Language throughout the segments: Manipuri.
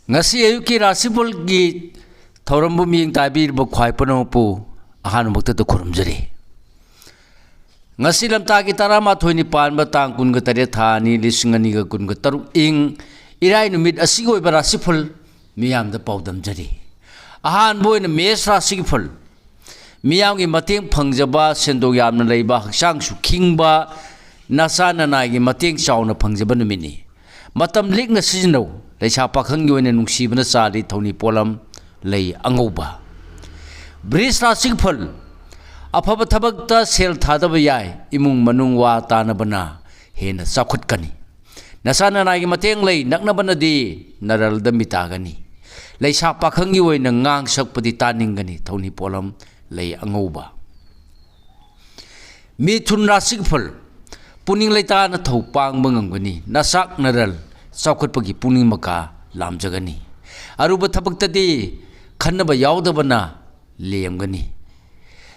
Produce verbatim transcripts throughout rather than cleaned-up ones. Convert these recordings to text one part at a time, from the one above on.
ꯉꯁꯤ ꯑꯌꯨꯛꯀꯤ ꯔꯥꯁꯤꯐꯜꯒꯤ ꯊꯧꯔꯝꯕꯨ ꯃꯤꯠꯌꯦꯡ ꯇꯥꯕꯤꯔꯤꯕ ꯈ꯭ꯋꯥꯏ ꯄꯨꯝꯅꯃꯛꯄꯨ ꯑꯍꯥꯟꯕꯃꯛꯇꯗ ꯈꯨꯔꯨꯝꯖꯔꯤ꯫ ꯉꯁꯤ ꯂꯝꯇꯥꯒꯤ ꯇꯔꯥꯃꯥꯊꯣꯏꯅꯤ ꯄꯥꯟꯕ ꯇꯥꯡ ꯀꯨꯟꯒ ꯇꯔꯦꯠ ꯊꯥ ꯑꯅꯤ ꯂꯤꯁꯤꯡ ꯑꯅꯤꯒ ꯀꯨꯟꯒ ꯇꯔꯨꯛ ꯏꯪ ꯏꯔꯥꯏ ꯅꯨꯃꯤꯠ ꯑꯁꯤꯒꯤ ꯑꯣꯏꯕ ꯔꯥꯁꯤꯐꯜ ꯃꯤꯌꯥꯝꯗ ꯄꯥꯎꯗꯝꯖꯔꯤ꯫ ꯑꯍꯥꯟꯕ ꯑꯣꯏꯅ ꯃꯦꯁ ꯔꯥꯁꯤꯒꯤ ꯐꯜ꯫ ꯃꯤꯌꯥꯝꯒꯤ ꯃꯇꯦꯡ ꯐꯪꯖꯕ, ꯁꯦꯟꯗꯣꯡ ꯌꯥꯝꯅ ꯂꯩꯕ, ꯍꯛꯆꯥꯡꯁꯨ ꯈꯤꯡꯕ, ꯅꯆꯥ ꯅꯅꯥꯏꯒꯤ ꯃꯇꯦꯡ ꯆꯥꯎꯅ ꯐꯪꯖꯕ ꯅꯨꯃꯤꯠꯅꯤ꯫ ꯃꯇꯝ ꯂꯤꯛꯅ ꯁꯤꯖꯤꯟꯅꯧ꯫ ꯂꯩꯁꯥ ꯄꯥꯈꯪꯒꯤ ꯑꯣꯏꯅ ꯅꯨꯡꯁꯤꯕꯅ ꯆꯥꯜꯂꯤ ꯊꯧꯅꯤ ꯄꯣꯠꯂꯝ ꯂꯩ ꯑꯉꯧꯕ꯫ ꯕ꯭ꯔꯤꯖ ꯔꯥꯁꯤꯒꯤ ꯐꯜ꯫ ꯑꯐꯕ ꯊꯕꯛꯇ ꯁꯦꯜ ꯊꯥꯗꯕ ꯌꯥꯏ꯫ ꯏꯃꯨꯡ ꯃꯅꯨꯡ ꯋꯥ ꯇꯥꯅꯕꯅ ꯍꯦꯟꯅ ꯆꯥꯎꯈꯠꯀꯅꯤ꯫ ꯅꯆꯥ ꯅꯅꯥꯏꯒꯤ ꯃꯇꯦꯡ ꯂꯩ꯫ ꯅꯛꯅꯕꯅꯗꯤ ꯅꯔꯜꯗ ꯃꯤꯇꯥꯒꯅꯤ꯫ ꯂꯩꯁꯥ ꯄꯥꯈꯪꯒꯤ ꯑꯣꯏꯅ ꯉꯥꯡ ꯁꯛꯄꯗꯤ ꯇꯥꯅꯤꯡꯒꯅꯤ꯫ ꯊꯧꯅꯤ ꯄꯣꯠꯂꯝ ꯂꯩ ꯑꯉꯧꯕ꯫ ꯃꯤꯊꯨꯟ ꯔꯥꯁꯤꯒꯤ ꯐꯜ꯫ ꯄꯨꯛꯅꯤꯡ ꯂꯩꯇꯥꯅ ꯊꯧ ꯄꯥꯡꯕ ꯉꯝꯒꯅꯤ꯫ ꯅꯆꯥꯛ ꯅꯔꯜ ꯆꯥꯎꯈꯠꯄꯒꯤ ꯄꯨꯛꯅꯤꯡ ꯃꯀꯥ ꯂꯥꯝꯖꯒꯅꯤ꯫ ꯑꯔꯨꯕ ꯊꯕꯛꯇꯗꯤ ꯈꯟꯅꯕ ꯌꯥꯎꯗꯕꯅ ꯂꯦꯝꯒꯅꯤ꯫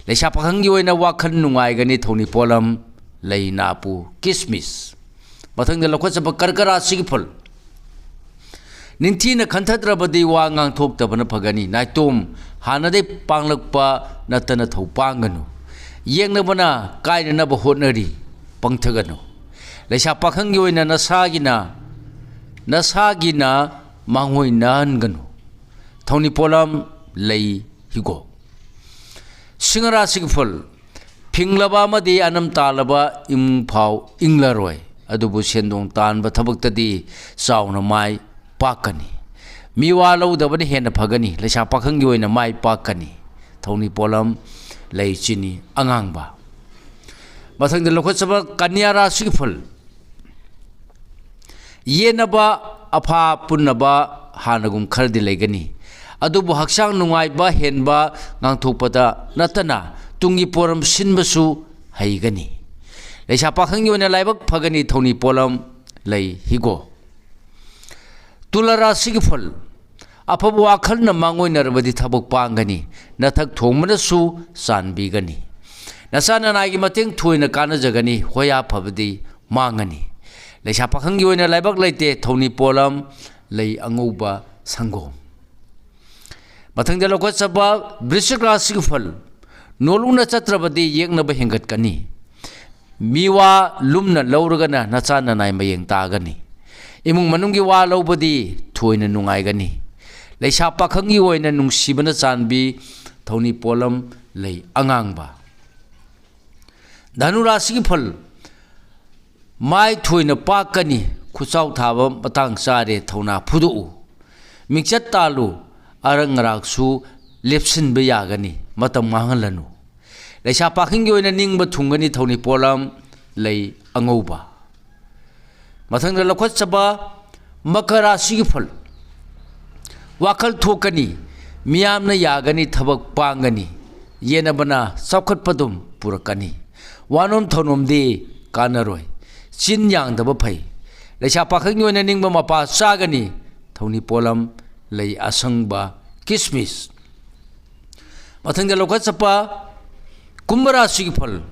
ꯂꯩꯁꯥ ꯄꯥꯈꯪꯒꯤ ꯑꯣꯏꯅ ꯋꯥꯈꯜ ꯅꯨꯡꯉꯥꯏꯒꯅꯤ꯫ ꯊꯧꯅꯤ ꯄꯣꯠꯂꯝ ꯂꯩ ꯅꯥꯄꯨ ꯀꯤꯁꯃꯤꯁ꯫ ꯃꯊꯪꯗ ꯂꯧꯈꯠꯆꯕ ꯀꯔꯀ ꯔꯥꯁꯤꯒꯤ ꯐꯜ꯫ ꯅꯤꯡꯊꯤꯅ ꯈꯟꯊꯗ꯭ꯔꯕꯗꯤ ꯋꯥ ꯉꯥꯡꯊꯣꯛꯇꯕꯅ ꯐꯒꯅꯤ꯫ ꯅꯥꯏꯇꯣꯝ ꯍꯥꯟꯅꯗꯩ ꯄꯥꯡꯂꯛꯄ ꯅꯠꯇꯅ ꯊꯧ ꯄꯥꯡꯒꯅꯨ꯫ ꯌꯦꯛꯅꯕꯅ ꯀꯥꯏꯅꯅꯕ ꯍꯣꯠꯅꯔꯤ, ꯄꯪꯊꯒꯅꯨ꯫ ꯂꯩꯁꯥ ꯄꯥꯈꯪꯒꯤ ꯑꯣꯏꯅ ꯅꯁꯥꯒꯤꯅ, ꯅꯁꯥꯒꯤꯅ ꯃꯥꯡꯑꯣꯏꯅꯍꯟꯒꯅꯨ꯫ ꯊꯧꯅꯤ ꯄꯣꯠꯂꯝ ꯂꯩ ꯍꯤꯒꯣꯛ꯫ ꯁꯤꯡꯍ ꯔꯥꯁꯤꯒꯤ ꯐꯜ꯫ ꯐꯤꯡꯂꯕ ꯑꯃꯗꯤ ꯑꯅꯝ ꯇꯥꯜꯂꯕ ꯏꯃꯨꯡ ꯐꯥꯎ ꯏꯪꯂꯔꯣꯏ꯫ ꯑꯗꯨꯕꯨ ꯁꯦꯟꯗꯣꯡ ꯇꯥꯟꯕ ꯊꯕꯛꯇꯗꯤ ꯆꯥꯎꯅ ꯃꯥꯏ ꯄꯥꯛꯀꯅꯤ꯫ ꯃꯤꯋꯥ ꯂꯧꯗꯕꯅ ꯍꯦꯟꯅ ꯐꯒꯅꯤ꯫ ꯂꯩꯁꯥ ꯄꯥꯈꯪꯒꯤ ꯑꯣꯏꯅ ꯃꯥꯏ ꯄꯥꯛꯀꯅꯤ꯫ ꯊꯧꯅꯤ ꯄꯣꯠꯂꯝ ꯂꯩ ꯆꯤꯅꯤ ꯑꯉꯥꯡꯕ꯫ ꯃꯊꯪꯗ ꯂꯧꯈꯠꯆꯕ ꯀꯟꯌꯥ ꯔꯥꯁꯤꯒꯤ ꯐꯜ꯫ ꯌꯦꯟꯅꯕ, ꯑꯐꯥ ꯄꯨꯟꯅꯕ ꯍꯥꯟꯅꯒꯨꯝ ꯈꯔꯗꯤ ꯂꯩꯒꯅꯤ꯫ ꯑꯗꯨꯕꯨ ꯍꯛꯆꯥꯡ ꯅꯨꯡꯉꯥꯏꯕ ꯍꯦꯟꯕ ꯉꯥꯡꯊꯣꯛꯄꯗ ꯅꯠꯇꯅ ꯇꯨꯡꯒꯤ ꯄꯣꯔꯝ ꯁꯤꯟꯕꯁꯨ ꯍꯩꯒꯅꯤ꯫ ꯂꯩꯁꯥ ꯄꯥꯈꯪꯒꯤ ꯑꯣꯏꯅ ꯂꯥꯏꯕꯛ ꯐꯒꯅꯤ꯫ ꯊꯧꯅꯤ ꯄꯣꯠꯂꯝ ꯂꯩ ꯍꯤꯒꯣ꯫ ꯇꯨꯂꯥ ꯔꯥꯁꯤꯒꯤ ꯐꯜ꯫ ꯑꯐꯕ ꯋꯥꯈꯜꯅ ꯃꯥꯡꯑꯣꯏꯅꯔꯕꯗꯤ ꯊꯕꯛ ꯄꯥꯡꯒꯅꯤ꯫ ꯅꯊꯛ ꯊꯣꯡꯕꯅꯁꯨ ꯆꯥꯟꯕꯤꯒꯅꯤ꯫ ꯅꯆꯥ ꯅꯅꯥꯏꯒꯤ ꯃꯇꯦꯡ ꯊꯣꯏꯅ ꯀꯥꯟꯅꯖꯒꯅꯤ꯫ ꯍꯣꯌꯥ ꯐꯕꯗꯤ ꯃꯥꯡꯒꯅꯤ꯫ ꯂꯩꯁꯥ ꯄꯥꯈꯪꯒꯤ ꯑꯣꯏꯅ ꯂꯥꯏꯕꯛ ꯂꯩꯇꯦ꯫ ꯊꯧꯅꯤ ꯄꯣꯠꯂꯝ ꯂꯩ ꯑꯉꯧꯕ ꯁꯪꯒꯣꯝ꯫ ꯃꯊꯪꯗ ꯂꯧꯈꯠꯆꯕ ꯕ꯭ꯔꯤꯁꯤꯛ ꯔꯥꯁꯤꯒꯤ ꯐꯜ, ꯅꯣꯂꯨꯛꯅ ꯆꯠꯇ꯭ꯔꯕꯗꯤ ꯌꯦꯛꯅꯕ ꯍꯦꯟꯒꯠꯀꯅꯤ꯫ ꯃꯤꯋꯥ ꯂꯨꯝꯅ ꯂꯧꯔꯒꯅ ꯅꯆꯥ ꯅꯅꯥꯏ ꯃꯌꯦꯡ ꯇꯥꯒꯅꯤ꯫ ꯏꯃꯨꯡ ꯃꯅꯨꯡꯒꯤ ꯋꯥ ꯂꯧꯕꯗꯤ ꯊꯣꯏꯅ ꯅꯨꯡꯉꯥꯏꯒꯅꯤ꯫ ꯂꯩꯁꯥ ꯄꯥꯈꯪꯒꯤ ꯑꯣꯏꯅ ꯅꯨꯡꯁꯤꯕꯅ ꯆꯥꯟꯕꯤ ꯊꯧꯅꯤ ꯄꯣꯠꯂꯝ ꯂꯩ ꯑꯉꯥꯡꯕ꯫ ꯙꯅꯨ ꯔꯥꯁꯤꯒꯤ ꯐꯜ, ꯃꯥꯏ ꯊꯣꯏꯅ ꯄꯥꯛꯀꯅꯤ, ꯈꯨꯠꯆꯥꯎ ꯊꯥꯕ ꯃꯇꯥꯡ ꯆꯥꯔꯦ, ꯊꯧꯅꯥ ꯐꯨꯗꯣꯛꯎ꯫ ꯃꯤꯡꯆꯠ ꯇꯥꯜꯂꯨ, ꯑꯔꯪ ꯑꯔꯥꯛꯁꯨ ꯂꯦꯞꯁꯤꯟꯕ ꯌꯥꯒꯅꯤ, ꯃꯇꯝ ꯃꯥꯡꯍꯜꯂꯅꯨ꯫ ꯂꯩꯁꯥ ꯄꯥꯈꯪꯒꯤ ꯑꯣꯏꯅ ꯅꯤꯡꯕ ꯊꯨꯡꯒꯅꯤ, ꯊꯧꯅꯤ ꯄꯣꯠꯂꯝ ꯂꯩ ꯑꯉꯧꯕ꯫ ꯃꯊꯪꯗ ꯂꯧꯈꯠꯆꯕ ꯃꯀꯔ ꯔꯥꯁꯤꯒꯤ ꯐꯜ꯫ ꯋꯥꯈꯜ ꯊꯣꯛꯀꯅꯤ, ꯃꯤꯌꯥꯝꯅ ꯌꯥꯒꯅꯤ, ꯊꯕꯛ ꯄꯥꯡꯒꯅꯤ, ꯌꯦꯟꯅꯕꯅ ꯆꯥꯎꯈꯠꯄ ꯑꯗꯨꯝ ꯄꯨꯔꯛꯀꯅꯤ꯫ ꯋꯥꯅꯣꯝ ꯊꯧꯅꯣꯝꯗꯤ ꯀꯥꯟꯅꯔꯣꯏ, ꯆꯤꯟ ꯌꯥꯡꯗꯕ ꯐꯩ꯫ ꯂꯩꯁꯥ ꯄꯥꯈꯪꯒꯤ ꯑꯣꯏꯅ ꯅꯤꯡꯕ ꯃꯄꯥ ꯆꯥꯒꯅꯤ, ꯊꯧꯅꯤ ꯄꯣꯠꯂꯝ ꯂꯩ ꯑꯁꯪꯕ, ꯀꯤꯁꯃꯤꯁ꯫ ꯃꯊꯪꯗ ꯂꯧꯈꯠꯆꯠꯄ ꯀꯨꯝꯚ ꯔꯥꯁꯤꯒꯤ ꯐꯜ꯫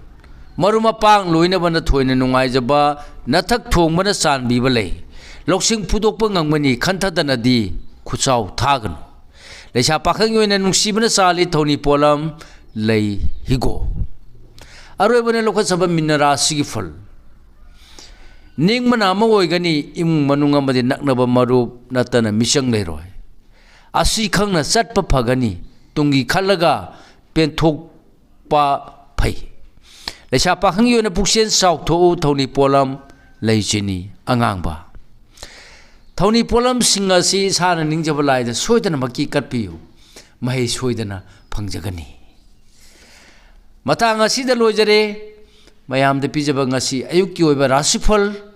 ꯃꯔꯨꯞ ꯃꯄꯥꯡ ꯂꯣꯏꯅꯕꯅ ꯊꯣꯏꯅ ꯅꯨꯡꯉꯥꯏꯖꯕ, ꯅꯊꯛ ꯊꯣꯡꯕꯅ ꯆꯥꯟꯕꯤꯕ ꯂꯩ꯫ ꯂꯧꯁꯤꯡ ꯐꯨꯗꯣꯛꯄ ꯉꯝꯒꯅꯤ, ꯈꯟꯊꯗꯅꯗꯤ ꯈꯨꯠꯆꯥꯎ ꯊꯥꯒꯅꯨ꯫ ꯂꯩꯁꯥ ꯄꯥꯈꯪꯒꯤ ꯑꯣꯏꯅ ꯅꯨꯡꯁꯤꯕꯅ ꯆꯥꯜꯂꯤ, ꯊꯧꯅꯤ ꯄꯣꯠꯂꯝ ꯂꯩ ꯍꯤꯒꯣꯛ꯫ ꯑꯔꯣꯏꯕꯅ ꯂꯧꯈꯠꯆꯕ ꯃꯤꯅ ꯔꯥꯁꯤꯒꯤ ꯐꯜ꯫ ꯅꯤꯡꯕꯅ ꯑꯃ ꯑꯣꯏꯒꯅꯤ, ꯏꯃꯨꯡ ꯃꯅꯨꯡ ꯑꯃꯗꯤ ꯅꯛꯅꯕ ꯃꯔꯨꯞ ꯅꯠꯇꯅ ꯃꯤꯆꯪ ꯂꯩꯔꯣꯏ꯫ ꯑꯁꯤ ꯈꯪꯅ ꯆꯠꯄ ꯐꯒꯅꯤ, ꯇꯨꯡꯒꯤ ꯈꯜꯂꯒ ꯄꯦꯟꯊꯣꯛꯄ ꯐꯩ꯫ ꯂꯩꯁꯥ ꯄꯥꯈꯪꯒꯤ ꯑꯣꯏꯅ ꯄꯨꯛꯆꯦꯜ ꯆꯥꯎꯊꯣꯛꯎ, ꯊꯧꯅꯤ ꯄꯣꯠꯂꯝ ꯂꯩ ꯆꯤꯅꯤ ꯑꯉꯥꯡꯕ꯫ ꯊꯧꯅꯤ ꯄꯣꯠꯂꯝꯁꯤꯡ ꯑꯁꯤ ꯏꯁꯥꯅ ꯅꯤꯡꯖꯕ ꯂꯥꯏꯗ ꯁꯣꯏꯗꯅꯃꯛꯀꯤ ꯀꯠꯄꯤꯌꯨ, ꯃꯍꯩ ꯁꯣꯏꯗꯅ ꯐꯪꯖꯒꯅꯤ꯫ ꯃꯇꯥꯡ ꯑꯁꯤꯗ ꯂꯣꯏꯖꯔꯦ꯫ ꯃꯌꯥꯝꯗ ꯄꯤꯖꯕ ꯉꯁꯤ ꯑꯌꯨꯛꯀꯤ ꯑꯣꯏꯕ ꯔꯥꯁꯤꯐꯜ꯫